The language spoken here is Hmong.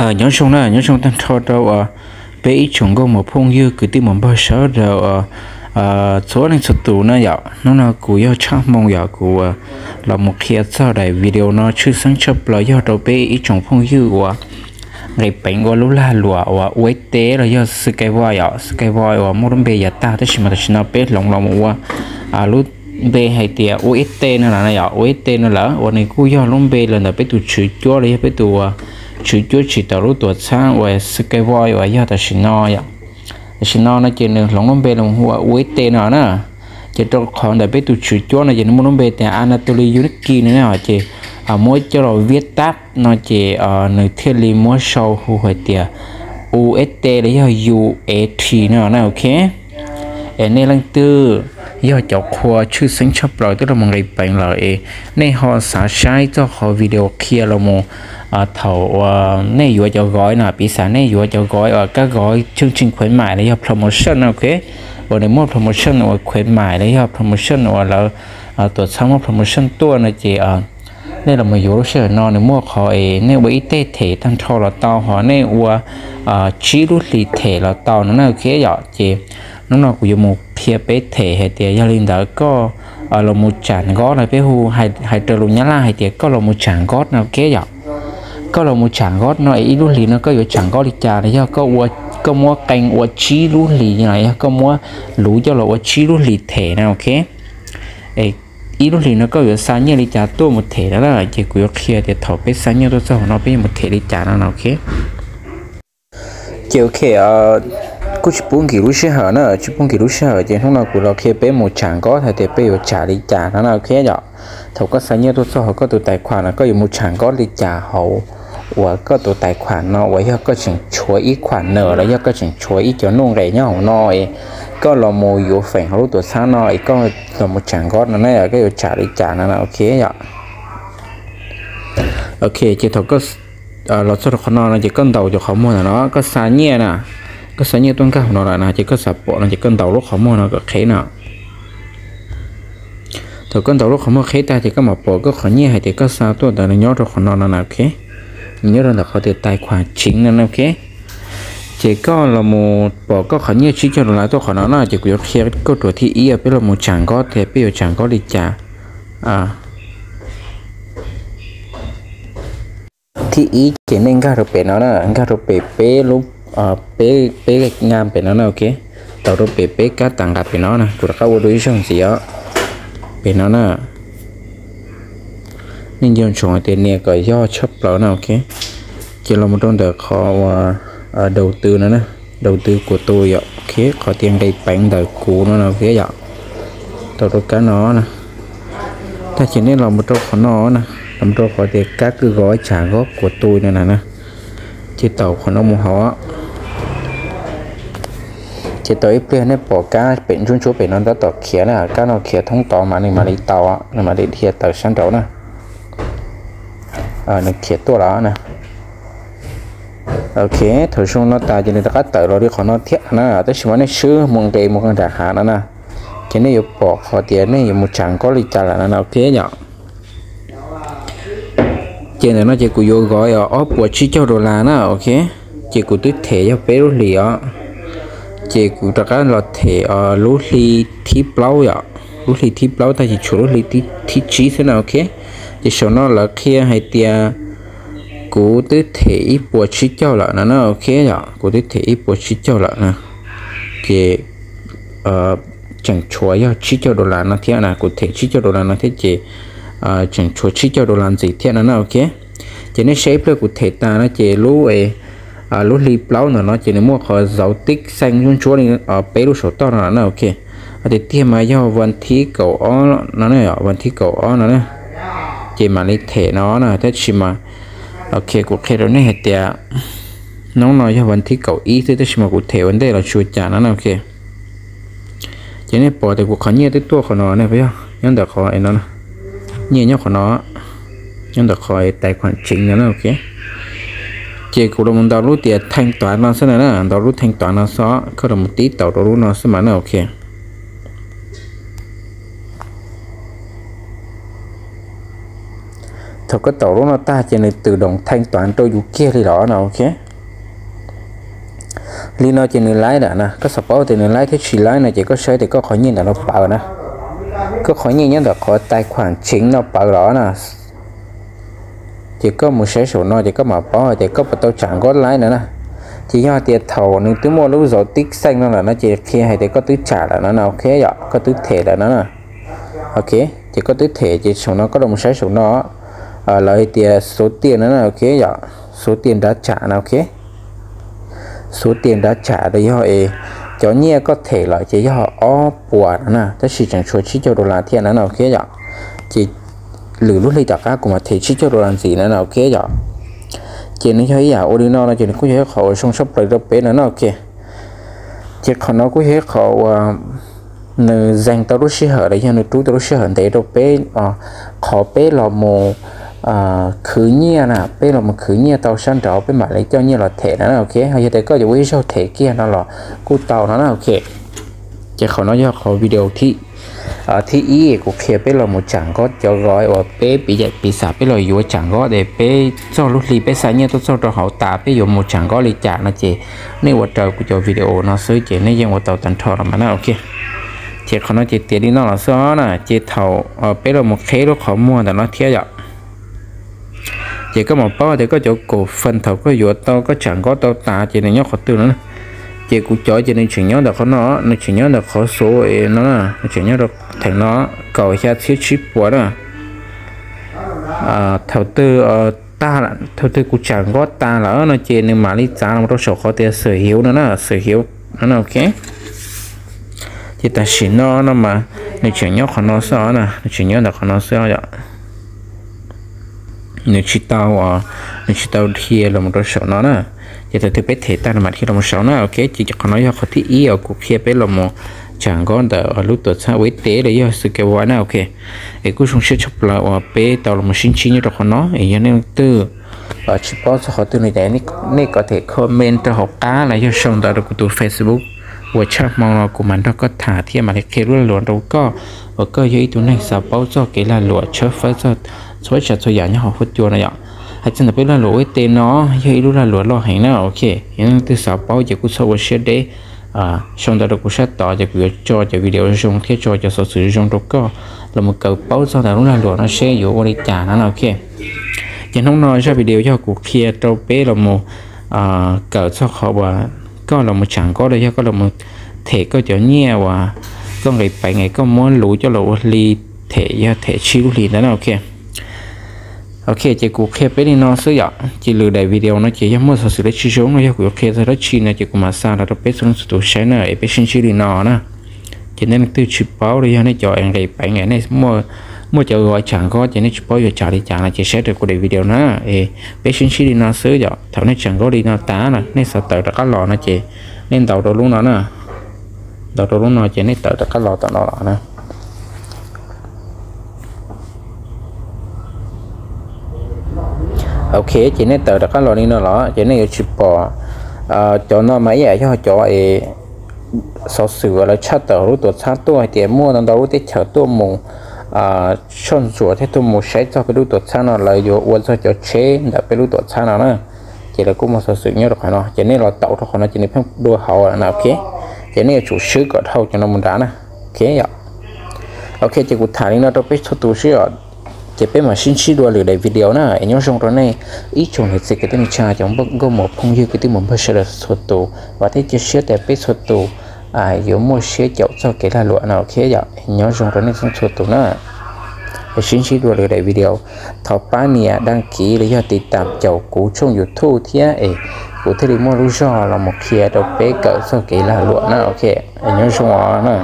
Nyob zoo na, nyob zoo tag nrho rau peb ib tsoom nkauj muam phooj ywg kwv tij muam npawg sawv daws txhua leej txhua tus na yom. Hnub no kuv yog Tshaj Hmoo yom, kuv los mus qhia txog daim video no tshwj xeeb tshaj plaws yog rau peb ib tsoom phooj ywg uas nqis peev ua lub lag luam uas U S T los yog Skyway yom, Skyway uas muaj lub npe yav tag tab sis mas tam sim no peb hloov los mus ua lub npe hais tias U S T no lawm na yom. U S T no lawm uas nws kuj yog lub npe los ntawm peb tus tswv cuab los yog peb tus tswv cuab tsim tau lub tuam txhab uas Skyway uas yog tam sim no yom. Tam sim no no ces nws hloov lub npe los hu ua U S T no na. Ces rau qhov ntawm peb tus tswv cuab no ces nws muaj lub npe tias Anatoly Yuniki no na, ces muab coj los viab tab no ces nws thiaj li muab sau hu hais tias U S T los yog U S T no na, ok. Es nej leej twg yog cov qhua tshwj xeeb tshaj plaws twb los mus nqis peev lawm es nej ho xav saib txog qhov video qhia los mus thaum uas nej yuav cov gói no, piv xam nej yuav cov gói uas kab gói chương trình khuyến mại los yog promotion no, ok, uas nws muaj promotion uas khuyến mại los yog promotion uas lawv tuam txhab muaj promotion tuaj no ces nej los mus yuav lub sij hawm no nws muaj qhov es nej ua ib teg them tag nrho los tau, ho nej ua tsib lub hlis them los tau no na, ok yom. Ces hnub no kuv yuav mus qhia peb them hais tias yog li ntawd koj los mus tsam nkob no, peb hu hais raws lus Nyab Laj hais tias koj los mus tsam nkob no, ok yom. Koj los mus tsam nkob no es ib lub hlis no koj yuav tsam nkob li cas los yog koj muab qee ua tsib lub hlis los yog koj muab luv coj los ua tsib lub hlis them na, ok. Ib lub hlis no koj yuav xa nyiaj li cas tuaj mus them no na, ces kuv yuav qhia tias thaum peb xa nyiaj tuaj txog hauv no peb yuav mus them li cas no na, ok. Ces ok, kuj tsis pub nkim lub sij hawm na, tsis pub nkim lub sij hawm ces hnub no kuv los qhia peb mus tsam nkob hais tias peb yuav tsam li cas no na, ok yom. Thaum koj xa nyiaj tuaj txog hauv koj tus tais khuam no koj yuav mus tsam nkob li cas hauv uas koj tus tais khuam no uas yog koj tseem tshuav ib khuam nws los yog koj tseem tshuav ib cov nuj nqes nyob hauv no es koj los mus yuav feem hauv lub tuam txhab no es koj los mus tsam nkob no na, koj yuav tsam li cas no na, ok yom. Ok, ces thaum koj los txog rau qhov no no ces koj ntaus cov qhov muag ntawm no, koj xa nyiaj na, koj xa nyiaj tuaj nkag hauv no lawm na, ces koj xav pom no ces koj ntaus lub qhov muag no kom qheb no. Thaum koj ntaus lub qhov muag qheb tag ces koj mam pom koj qhov nyiaj hais tias koj xa tuaj ntawd nws nyob rau qhov no no na, ok. Nws nyob rau ntawm qhov tias tais khuam tseev no na, ok. Ces koj los mus pom koj qhov nyiaj tsib caug dollar tuaj qhov no no ces kuv yuav qhia koj ruam thib ib peb los mus tsam nkob tias peb yuav tsam nkob li cas. Thib ib ces nej nkag rau pem no na, nkag rau pem peb lub, peb, peb nkag pem no na, ok. Tau rau pem peb kab tas nqa pem no na, kuv rov qab ua dua ib zaug ntxiv os. Pem no na, nej nco ntsoov hais tias nias kom yog tshaj plaws na, ok. Ces los mus rau ntawm qhov uas đầu tư no na, đầu tư của tôi yom, ok, qhov tias nqis peev ntawm kuv no na, ok yom. Tau rau kab no na. Tag ces nej los mus rau qhov no na, los mus rau qhov tias các cử gói trả góp của tôi no na. Ces tau qhov no mus hauv. Ces tau ib pliag nej pom kab pem ntsuab ntsuab pem no tab tom khiav na, kab no khiav thoob tod mas nws mam li tau, nws mam li dhia tawm sab nraud na. Nws khiav tuaj lawm na. Ok, thaum zoo no tas ces nws rov qab tawm los li qhov no thiab na, tab sis mas nej swb mus nqes mus qee nram hav no na, ces nej yuav pom qhov tias nej yuav mus tsam nkob li cas lawm no na, ok yom. Ces ntawm no ces kuv yuav gói ob puas tsib caug dollar na, ok. Ces kuv twb them yog peb lub hlis os. Ces kuv rov qab los them lub hli thib plaub yom, lub hli thib plaub tag ces tshuav lub hli thib tsib xwb na, ok. Ces saum no lawv qhia hais tias kuv twb them ib puas tsib caug lawm no na, ok yom, kuv twb them ib puas tsib caug lawm na. Ces tseem tshuav yog tsib caug dollar no thiab na, kuv them tsib caug dollar no thiab ces tseem tshuav tsib caug dollar ntxiv thiab no na, ok. Ces nej saib ib pliag kuv them tas no ces lub, lub hli plaub ntawm no ces nws muaj qhov dấu tích xanh ntsuab ntsuab li peb lub saum toj no na, ok. Tiag tiag mas yog vas thib kaum ob no, vas thib kaum ob no na. Ces mam li them no na, tab sis mas, ok, kuv qhia rau nej hais tias hnub no yog vas thib kaum ib xwb tab sis mas kuv them ua ntej los tsis ua cas no na, ok. Ces nej pom tias kuv qhov nyiaj twb tuaj qhov no ne, yog nyob ntawm qhov no, nyiaj nyob qhov no, nyob ntawm qhov tài khoản chính no na, ok. Ces kuv los ntaus lub tias thanh toán no xwb na, ntaus lub thanh toán no xwb, koj los tib taus rau lub no xwb mas na, ok. thaum koj taum lub no tag ces nws tự động thanh toán rau yus kiag li los no, ok. Li no ces nws laib lawm na, koj xav paub tias nws laib thiab tsis laib no ces koj saib tias koj qhov nyiaj ntawm no pawv na, koj qhov nyiaj nyob ntawm qhov tài khoản chính no pawv los na. Ces koj mus saib saum no ces koj mam paub hais tias koj puas tau tsam nkoj laib no na. Ces yog hais tias thaum nws twb muaj lub giao dịch xong no lawm no ces qhia hais tias koj twb tsam lawm no na, ok yom, koj twb them lawm no na. Ok, ces koj twb them ces saum no koj los mus saib saum no, lawv hais tias số tiền no na, ok yom, số tiền đã trả no, ok. Số tiền đã trả los yog es cov nyiaj koj them lawm ces yog ob puas no na, tab sis tseem tshuav tsib caug đô la thiab no na, ok yom. Ces lwm lub hli tom qab kuv mam them tsib caug đô la ntxiv no na, ok yom. Ces nws yog ib yam ua li no no ces nws kuj yog ib qhov uas zoo tshaj plaws rau peb no na, ok. Ces qhov no kuj yog ib qhov uas nws zeeg tau lub sij hawm los yog nws rub tau lub sij hawm ntev rau peb, qhov peb los mus khwv nyiaj na, peb los mus khwv nyiaj tau sab nraud peb mam li coj nyiaj los them no na, ok. Ho yog tias koj yuav ua ib zaug them kiag no los kuj tau no na, ok. Ces qhov no yog qhov video thib ib kuv qhia peb los mus tsam nkoj cov gói uas peb piv xam peb los yuav tsam nkoj es peb txog lub hli peb xa nyiaj tuaj txog rau hauv tas peb yuav mus tsam nkoj li cas no ces nej ua raws kuv cov video no xwb ces nej yeej ua tau tag nrho los mas na, ok. Ces qhov no ces tias li no los xwb na, ces thaum peb los mus qheb lub qhov muag ntawm no thiab yom, ces koj mam paub tias koj cov cổ phần thaum koj yuav tau koj tsam nkoj tau tas ces nws nyob qhov twg no. Ces kuv cov ces nws tseem nyob ntawm qhov no, nws tseem nyob ntawm qhov số no, nws tseem nyob rau theem no, kaum xya txhiab tsib puas na. Thaum twg tag, thaum twg kuv tsam nkoj tas lawm no ces nws mam li txav los rau saum qhov tias sở hữu no na, sở hữu no na, ok. Ces tam sim no no mas nws tseem nyob qhov no xwb na, nws tseem nyob ntawm qhov no xwb yom. Nws tsis tau, nws tsis tau dhia los rau saum no na. Ces thaum twg peb them tag nws mam dhia los saud na, ok. Ces qhov no yog qhov thib ib uas kuv qhia peb los mus tsam nkoj ntawm lub tuam txhab Uiv Teb los yog Sky Wire na, ok. Es kuj zoo siab tshaj plaws uas peb tau los sib ntsib nyob rau qhov no es yog nej leej twg tsis paub txog qhov twg no ces nej có thể comment rau hauv qab los yog sau ntawv rau kuv tus Facebook uas tshaj hmo no kuv mam nrog koj tham thiab mam li qhia lub lag luam rau koj uas koj yog ib tug neeg xav paub txog kev lag luam tshawb fawb txog txhua tsav txhua yam nyob hauv huab cua no yom. Hais txog ntawm peb lag luam Uiv Teb no yog ib lub lag luam loj heev na, ok. Yog leej twg xav paub ces kuj txhob ua siab deb, sau ntawv rau kuv sab tod ces kuv yuav tso cov video zoo thiab tso cov xov xwm zoo rau koj los mus kawm paub txog ntawm lub lag luam no seb yuav ua li cas no, ok. Ces hnub no zaj video yog kuv qhia rau peb los mus kawm txog qhov uas koj los mus tsam nkoj los yog koj los mus them koj cov nyiaj uas koj nqis peev es koj muab luv coj los ua hli them yog them tsib lub hlis ntawd na, ok. Ok, ces kuv qhia peb li no xwb yom. Ces lwm daim video no ces yog muaj xov xwm dab tsi zoo no yog kuv yuav qhia txog dab tsi no ces kuv mam xa los rau peb txhua leej txhua tus saib na, es peb sib ntsib li no na. Ces nej leej twg tsis paub los yog nej cov es nqis peev es nej muaj cov gov tsam nkoj ces nej tsis paub yuav tsam li cas no ces saib rau kuv daim video na. Es peb sib ntsib li no xwb yom. Thaum nej tsam nkoj li no tas na nej xav tawm rov qab los no ces nej ntaus rau lub no na. Ntaus rau lub no ces nej tawm rov qab los tom no los na. Ok, ces nej tawm rov qab los li no los ces nej yuav tsis pom cov no mas ib yam yog cov es xov xwm uas lawv tshaj tawm hauv lub tuam txhab tuaj hais tias muaj ntau ntau lub teb chaws tuaj mus soj ntsuam thiab tuaj mus saib txog peb lub tuam txhab no, lawv yuav ua txog cov tsheb ntawm peb lub tuam txhab no na. Ces lawv kuj muaj xov xwm nyob rau qhov no ces nej los taus rau qhov no ces nws pheej dua hauv na, ok. Ces nej yuav tsum swb kom dhau cov no mus nrad na, ok yom. Ok, ces kuv tham li no rau peb txhua tus xwb os. Ces peb mam sib ntsib dua lwm daim video na, es nyob zoo rau nej ib tsoom niam txiv kwv tij neej tsa cov nkauj muam phooj ywg kwv tij muam npawg sawv daws txhua tus, vam thiab cia siab tias peb txhua tus yuav muaj siab caum txog kev lag luam no, ok yom. Nyob zoo rau nej txhua tus na. Es sib ntsib dua lwm daim video. Thov pab nias đăng ký los yog tiv tam caum kuv tshooj YouTube thiab es kuv thiaj li muaj lub zog los mus qhia rau peb kawm txog kev lag luam na, ok. Nyob zoo os na.